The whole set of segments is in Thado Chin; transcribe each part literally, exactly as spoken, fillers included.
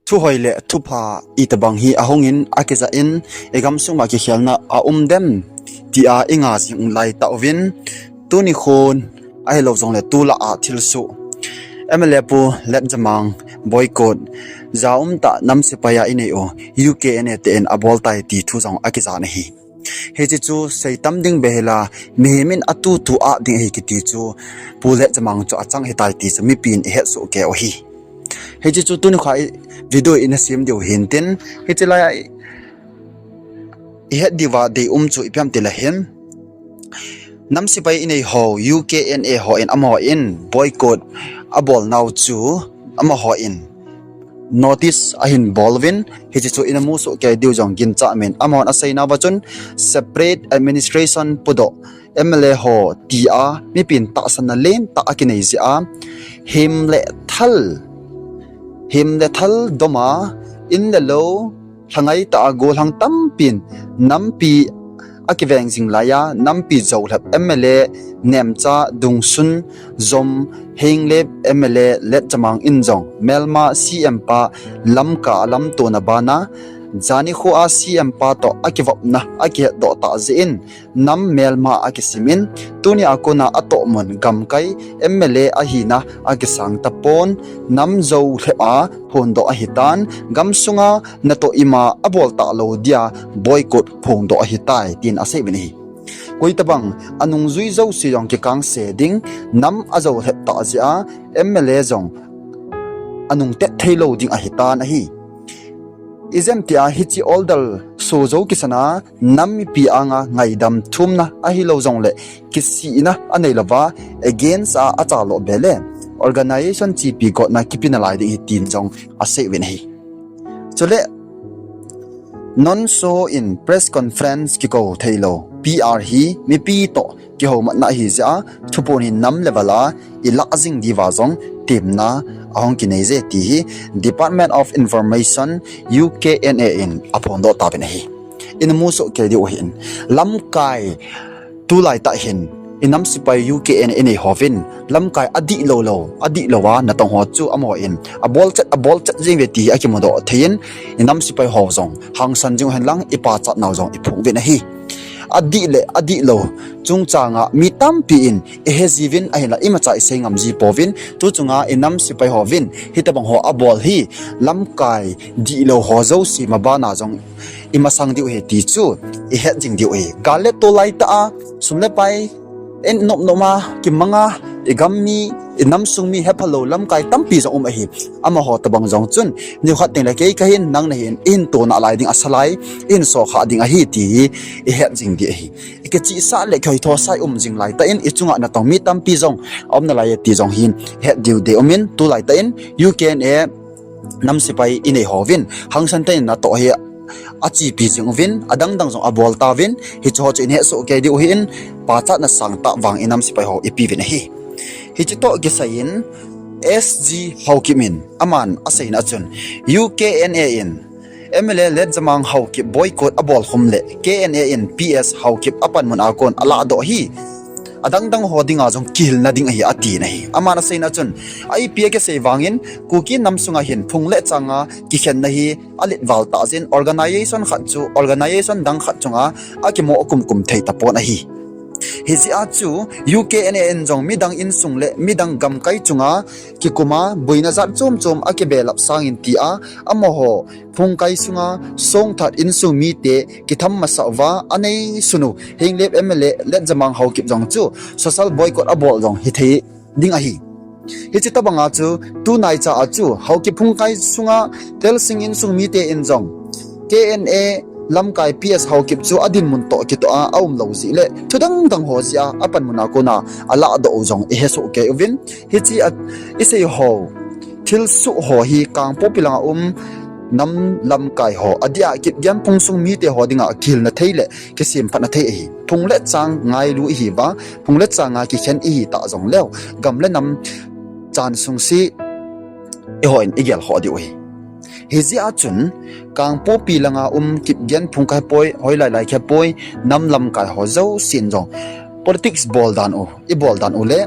Thuhoi le thupha itobang hi ahungin akijah in, igamsung ma kikhelna aum dem tia inga jing lai tauvin, tuni khun ahilou jongle tulai a thilsoh M L A Pu Letjamang boycott, jaum tah nam sepai a inei u U K N A te in abol tai ti thu jong akijah in ahi. Hiche chu seitam ding beihela, mihem in atutu a ding ahi kiti chu Pu Letjamang chu achang ahitai ti chu mipin ihetsoh kei u ahi. Hiche chu tuni kha video ina sem diu hintin, hiche lai a ihet diuva deium chu ipi ham itile hin, nam sepai inei ho U K N A ho in, amaho in boycott abol nau chu amaho in notice ahin bol uvin, hiche chu ina musoh kei diu jong ginchat in, amahon aseina uva chun separate administration pudoh M L A ho tia mipin tahsanna lentah akinei jeh a, hem le thal, hem le thal dom a, in le lou, lhangai tah a gollhang tampin nampi akiveng jing lai a, nampi joulhep M L A Nemcha, Dungsun, Zom, Henglep M L A Letjamang in jong melma C M pa Lamka lamtona bana, jani kho a C M pa toh akivopna akihetdoh tah jeh in, nam melma akisimin, tuni a kona atohmun gamkai M L A ahina akisang tapon, nam joulhep a phondoh ahitan, gamsunga natoh ima abol talou dia boycott phongdoh ahitai, tin asei uvin ahi. Koitobang anungjui jouse jong kikangse ding, nam ajoulhep tah jeh a M L A jong anungtet theilou ding ahitan ahi. Ijemtia hiche order soh jou kisana nam mipi anga ngaidam thumna ahilou jongle kisihna anei louva, against a achalo bele organization chepi gotna kipe nalai ding ahi tin jong asei uvin ahi. Chule, non-show in press conference kikou theilou, P R hi mipi toh kihoumatna ahi jeh a, thuphon hi nam level a ilah jing diuva jong temna ahung kinei je ti hi Department of Information, U K N A in aphondoh tauvin ahi. Ina musoh kei diu ahin, lamkai tulai tah hin inam sepai U K N A inei hovin lamkai adihlou lou, adihlou a natong ho chu amaho in abol chet, abol chet jeng uve ti hi akimudoh thei in, inam sepai ho jong hangsan jing uhen lang ipachat nau jong iphong uvin ahi. Adih le adihlou chungchang a mi tampi in ihe jiuvin, ahinla imacha isei ngam ji pouvin, tu chunga inam sepai hovin hitobang ho abol hi lamkai dihlou ho jouse mabana jong imasang diu ahi ti chu ihet jing diu ahi. Gal le tol lai tah a, sum le pai, in nop nop a kimanga, igam mi, inam sung mi hephalou lamkai tampi jong um ahi. Amaho tobang jong chun nikhat tengle kei kahin, nang nahin, ihin tona lai ding asa lai, ihin sokha ding ahi ti hi ihet jing ding ahi. Ikichihsah le kihoithosah i um jing lai tah in, ichunga natong mi tampi jong aum nalai e ti jong hin het diu deium in, tulai tah in U K N A nam sepai inei hovin hangsan tah in natoh hi achepi jing uvin, adang dang jong abol tauvin, hiche ho chu ihin hesoh kei diu ahin, pachatna sangtah vang inam sepai ho ipeuvin ahi. Hiche toh kisai in S G Haokip in aman aseina chun, U K N A in M L A Letjamang Haokip boycott abol khum le K N A in P S Haokip apanmun a kon alahdoh hi adang dang ho dinga jong kihilna ding ahi atin ahi. Aman aseina chun, ipi akisei vangin Kuki nam sunga hin phung le changa kikhenna hi aletval tah jeh in organization khat chu organization dang khat chunga akimoh kumkum thei tapon ahi. Hijeh a chu U K N A in jong midang insung le midang gamkai chunga kikuma boina jat chom chom akibelap sangin tia amaho phungkai sunga songthat insung mite kitham masauva anei sunu Henglep M L A Letjamang Haokip jong chu social boycott abol jong hithei ding ahi. Hiche tobanga chu tunaicha a chu Haokip phungkai sunga Telsing insung mite in jong K N A lamkai P S Haokip chu adinmun toh kitoh a aumlou jeh le thudang dang ho jeh a apanmun a kona alahdoh u jong ihesoh kei uvin, hiche a isei ho thilsoh ho hi Kangpokpi langa um nam lamkai ho adeh a Kipgen phung sung mite ho dinga kihilna thei le kisemphatna thei ahi. Phung le chang ngailu ihiuva, phung le changa kikhen ihitah jongleu, gam le nam chan sungse ihon igel khoh diu ahi. Hijeh a chun Kangpokpi langa um Kipgen phung kahepoi, hoilai lai kahepoi, nam lamkai ho jousen jong politics bol dan u, ibol dan u le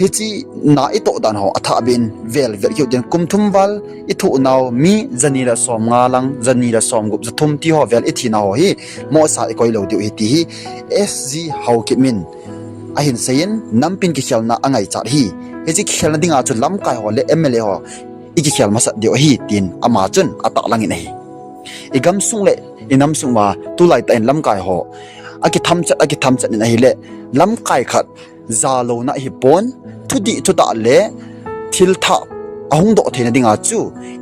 Hiche na itoh dan ho athah beh in vel vel kit u hitin, kum thum val ithoh nau mi jani le som nga lang, jani le som gup, ja thum ti ho vel ithi nau ho hi mohsah ikoi lou diu ahi ti hi S G Haokip in ahin seiyin, nampin kikhelna angaichat ahi. Hiche kikhelna dinga chu lamkai ho le M L A ho ikikhel masat diu ahi tin ama chun atahlang in ahi. Igamsung le inamsung uva tulai tah in lamkai ho akitham chat, akitham chat in ahile, lamkai khat jalouna ahipon, thudih thutah le thil thah ahung doh theina dinga chu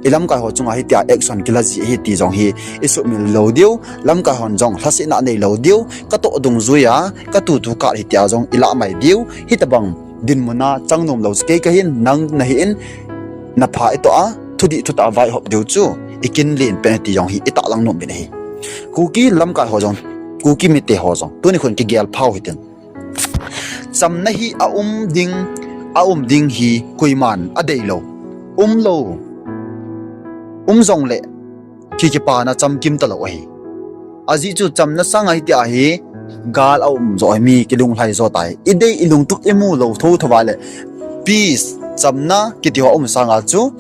ilamkai ho chunga hitia action kila ji ahi ti jong hi isuhmil lou diu, lamkai hon jong lhasetna anei lou diu, katoh dungjuia katutu kah hitia jong ilah mai diu, hitobang dinmuna chang nom lou chu kei kahin, nang nahin, napha itoh a, thudih thutah a vaihop diu chu ikin len pen ahi ti jong hi itahlang nom beh in ahi. Kuki lamkai ho jong, Kuki mite ho jong tuni khun kigel phau hitin, chamna hi aum ding, aum ding hi koiman adeilou, umlou, um jongle ki kipana chamkim talou ahi. Ajeh chu chamna sanga hitia hi gal aum jo hi mi kilunglhai jo tai. Idei ilungtup imu lou thotho uva le peace, chamna kiti ho aum sanga chu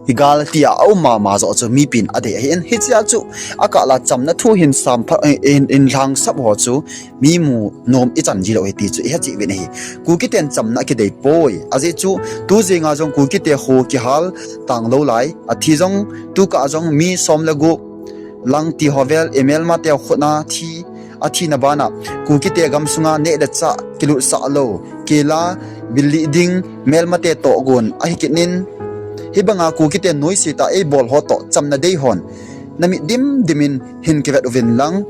hi gal tia aum mama jo chu mipin adei ahin, hichea chu akah la chamna thu hin samphat, in, in lhangsap ho chu mi mu nom ichan ji lou ahi ti chu ihet cheh uvin ahi. Kukiten chamna akidei poi. Ajeh chu tu jenga jong Kukite kho kihal tang lou lai, athi jong tukah jong mi som le gup lang ti ho vel imelmateu khutna thi, athina bana Kukite gamsunga neh le chah kilutsah lou, kila, bilih ding, melmate tohgon ahi kit in, hibanga Kukite noise tah eibol ho toh chamna dei hon namit dimdim in hin kivet uvin lang,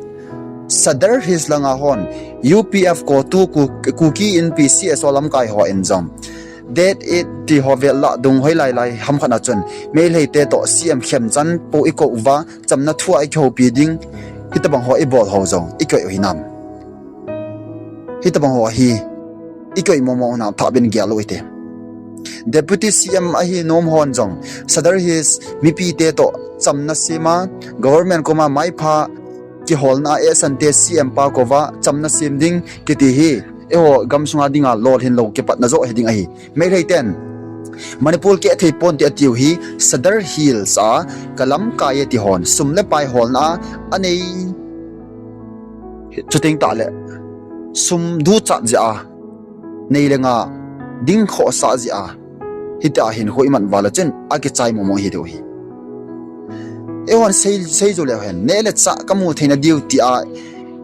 Sadar Hills langa hon U P F CoTU, Ku-, Kuki Inpi C S O lamkai hon jong date eight ti ho vel lah dung hoilai lai hamkhat a chun Meiteite toh C M khemchan pou ikou uva, chamna thua ikihoupi ding, hitobang ho ibol ho jong ikoi u hinam? Hitobang ho hi ikoi momo u nam, thah beh in gel u hite. Deputy C M ahi nom hon jong Sadar Hills mipite toh chamna sem a, government koma maipha kiholna a Esante C M pa koma chamna sem ding kiti hi eiho gamsunga dinga lolhin lou kipatna jo hi ding ahi. Meiteiten Manipur keh thei ponte atiu hi, Sadar Hills a kalamkai e ti hon sum le pai holna a anei, chuteng tahle sum duchat jeh a, nei le gou ding khohsah jeh a, hitia hinkho iman uva le chun akichai momo hi diu ahi. Eihon sei, sei jou leu hen, neh le chah kamu theina diu tia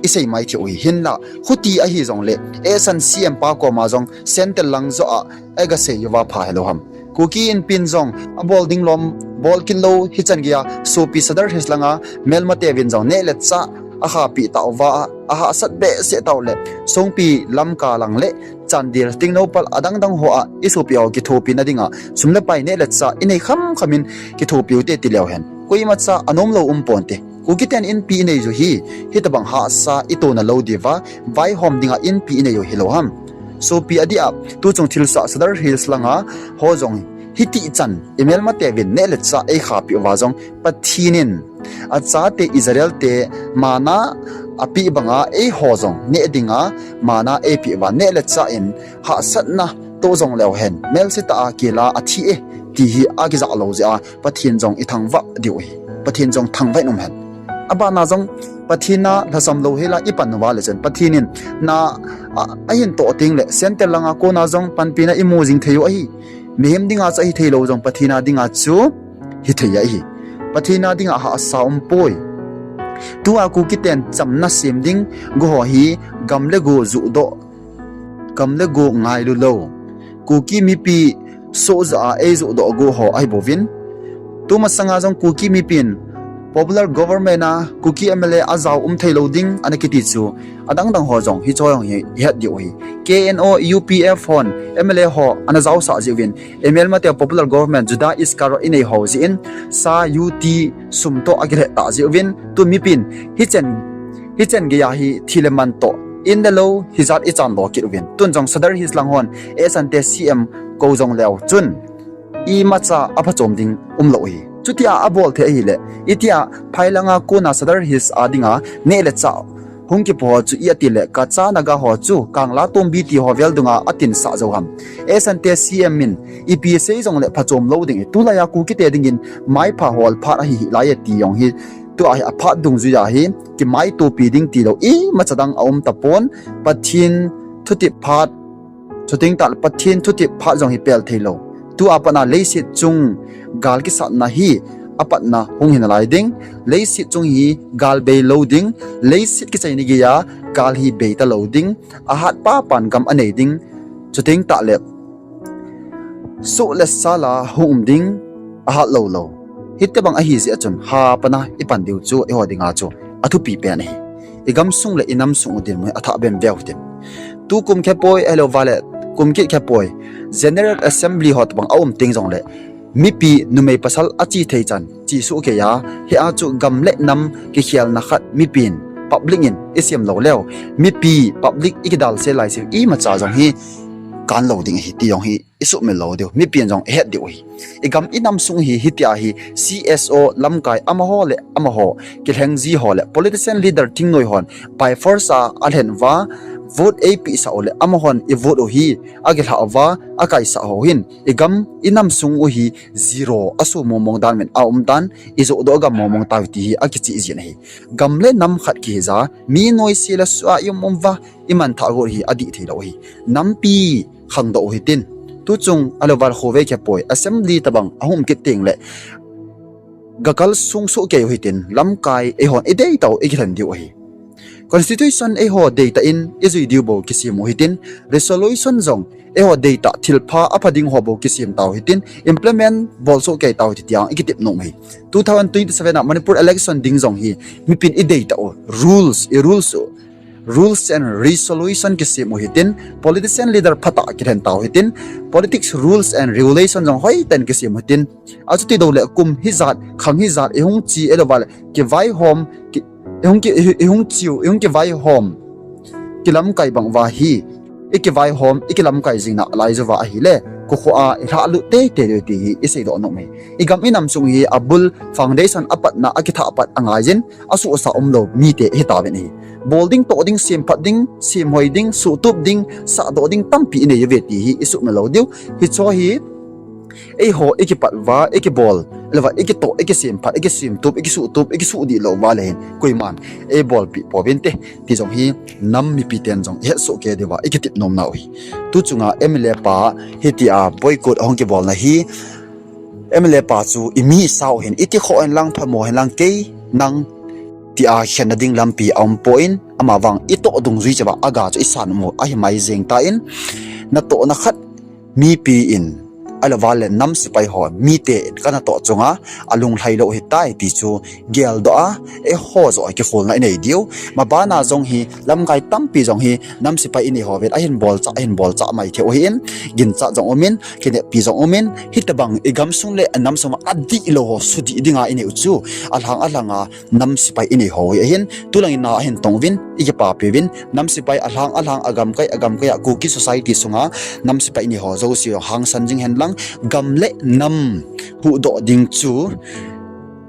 isei mai thei u ahi. Hinla khuti ahi jongle, Esan C M pa koma jong central lang joh a eiga sei uva pha helou ham? Kuki Inpin jong abol ding lom bol kit lou, hichan geiya sopi Sadar Hills langa melmate uvin jong neh le chah akhahpeh tauva, ahahsat behseh taule, Songpi, Lamka lang le Chandel, Tengnoupal adang dang hoa isopi ho kithopina dinga sum le pai neh le chah inei kham kham in kithopi ute ti leu hen, koimacha anom lou um ponte. Kukiten Inpi inei u hi hitobang hahsa itona lou diuva vaihom dinga Inpi inei u hilou ham? Sopi adeh a tuchung thilsoh Sadar Hills langa ho jong hitichan imelmate uvin neh le chah eikhahpeh uva jong Pathen in achate Israel te manna apeh banga eiho jong neh dinga manna eipeh uva, neh le chah in hahsatna toh jong leu hen, melsetah a kila athi e ti hi akijah lou jeh a Pathen jong ithangvah diu ahi. Pathen jong thangvah in um hen. Abana jong Pathen a lhasam lou hela ipan uva le chun Pathen in na a, ahin toh tengle central langa kona jong panpina imu jing thei u ahi. Mihem dinga chu ahithei lou jong Pathen a dinga chu hithei ahi. Pathen a dinga hahsa umpoi. Tua Kukiten chamna sem ding go ho hi gam le go johdoh, gam le go ngailu lou, Kuki mipi sohjah a eijohdoh go ho ahibouvin, tumasanga jong Kuki mipin popular government a Kuki M L A ajao um thei lou ding ana kiti chu adang dang ho jong hiche ho jong hi ihet diu ahi. K N O U P F hon M L A ho ana jaosah jeh uvin, imelmateu popular government Judas Iscariot inei ho jeh in, sa U T sum toh akilheh tah jeh uvin, tu mipin hichan, hichan geiya hi thi le man toh in le lou hijat ichan lou kit uvin, tun jong Sadar Hills lang hon Esante C M kou jong leu chun imacha aphachom ding umlou ahi. Chutia abol thei ahile, itia phai langa kona Sadar Hills a dinga neh le chah hung kipo ho chu i ati le Kacha Naga ho chu Kangla Tombi ti ho vel dunga atin sah jou ham. Asante C M in ipi sei jongle phachom lou ding i, tulai a Kuki te dingin maipha hol phat ahi hi lai e ti jong hi, tua hi aphat dungjui a hi kimaitopi ding tilou imacha dang aum tapon, Pathen thutep phat, chuteng tah le Pathen thutep phat jong hi pel theilou. Tua patna leiset chung gal kisatna hi apatna hung hi nalai ding, leiset chung hi gal bei lou ding, leiset kichaina geiya gal hi bei talou ding, ahat papan gam anei ding, chuteng tah le soh le sal a hung um ding, ahat lou lou. Hitobang ahi jeh a chun ha patna i pan diu chu eiho dinga chu athupi pen ahi. I gamsung le i namsung u dinmun athah beh beh u hitin. Tukum khepoi, ahilouva le kum kit khepoi, General Assembly ho tobang aum teng jongle mipi numei pasal ache thei chan che soh keiya, hia chu gam le nam kikhelna khat mipin, public in i sem lou leu, mipi public i kidalse laiseu imacha jong hi kan lou ding ahi ti jong hi i sumil lou diu, mipin jong i het diu ahi. I gam i namsung hi hitia hi C S O lamkai amaho le amaho, kilhengji ho le politician leader thingnoi hon by force a alhen uva, vote eipeh sah u le amahon i vote u hi akilhah uva, akaisah ho hin i gam i namsung u hi zero aso mong mong dan uvin aum tan, i johdoh gam mong mong tauve ti hi akicheh jin ahi. Gam le nam khat kihija, mi noise le soh a i um um uva, i manthah got hi adih theilou ahi. Nampi khangdoh u hitin. Tuchung ahilouva le khovei khepoi, Assembly tobang ahung um kit teng le gakal sung soh kei u hitin, lamkai eihon i deitah u i kilhen diu ahi. Constitution eiho deitah in i jui diu bou kisem u hitin, resolution jong eiho deitah thilpha apha ding ho bou kisem tau hitin, implement bol soh kei tau hiti tia i kitep nom ahi. Two thousand twenty-seven a Manipur election ding jong hi mipin i deitah u rules, i rules u, rules and resolution kisem u hitin, politician leader phatah kilhen tau hitin, politics rules and regulation jong hoitah in kisem u hitin, achuti dou le kum hijat, khang hijat, i hung che, ahilouva le kivaihom, ki, i hung ki, i, i hung cheu, i hung kivaihom, kilamkai bang uva hi, i kivaihom, i kilamkai jing nalai jouva ahile, kokho a i lhahlut teitei diu ti hi i seidoh nom ahi. I gam i namsung hi abul foundation apatna akithah pat angai jin, asohsa umlou mite hitauvin ahi. Bol ding, toh ding, semphat ding, semhoi ding, suhtup ding, sahdoh ding tampi i nei uve ti hi i sumil lou diu. Hicho hi eiho i kipat uva, i kibol, ahilouva i kitoh, i kisemphat, i kisemtup, i kisuhtup, i kisuhdih lou uva le hin koiman eibolpeh pouvinte ti jong hi nam mipi ten jong i hetsoh kei diuva i kitep nomna u ahi. Tuchunga M L A pa hitia boycott ahung kibolna hi, M L A pa chu i mi i sa u hin, i tikhoh hen lang, phamo hen lang, kei nang tia khenna ding lampi aumpoi, amavang i toh dungjui cheh uva aga chu i san um u ahi mai jeng tan, natohna khat mipi in, ahilouva le nam sepai ho, mite in kanatoh chunga alunglhai lou ahitai ti chu geldoh a, eiho joh a kikholna i nei diu. Mabana jong hi lamkai tampi jong hi nam sepai i nei ho uvin ahin bolchah, ahin bolchah mai thei u ahin, ginchat jong umin, kineppi jong umin, hitobang i gamsung le i namsung a adihlou ho sudih dinga i nei u chu alhang alhang a nam sepai i nei ho hi ahin, tulangin na ahin tong uvin, i kipapi uvin, nam sepai alhang alhang, agamkai agamkai a Kuki society sunga nam sepai i nei ho jouse hangsan jing hen lang, gam le nam huhdoh ding chu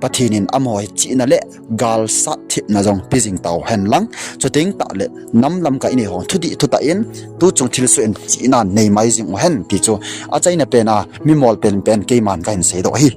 Pathen in amaho hi chihna le galsat thepna jong pe jing tau hen lang, chuteng tah le nam lamkai i nei ho thudih thutah in, tuchung thilsoh in chihna nei mai jing u hen ti chu achaina pen a mimol penpen keiman kahin seidoh ahi.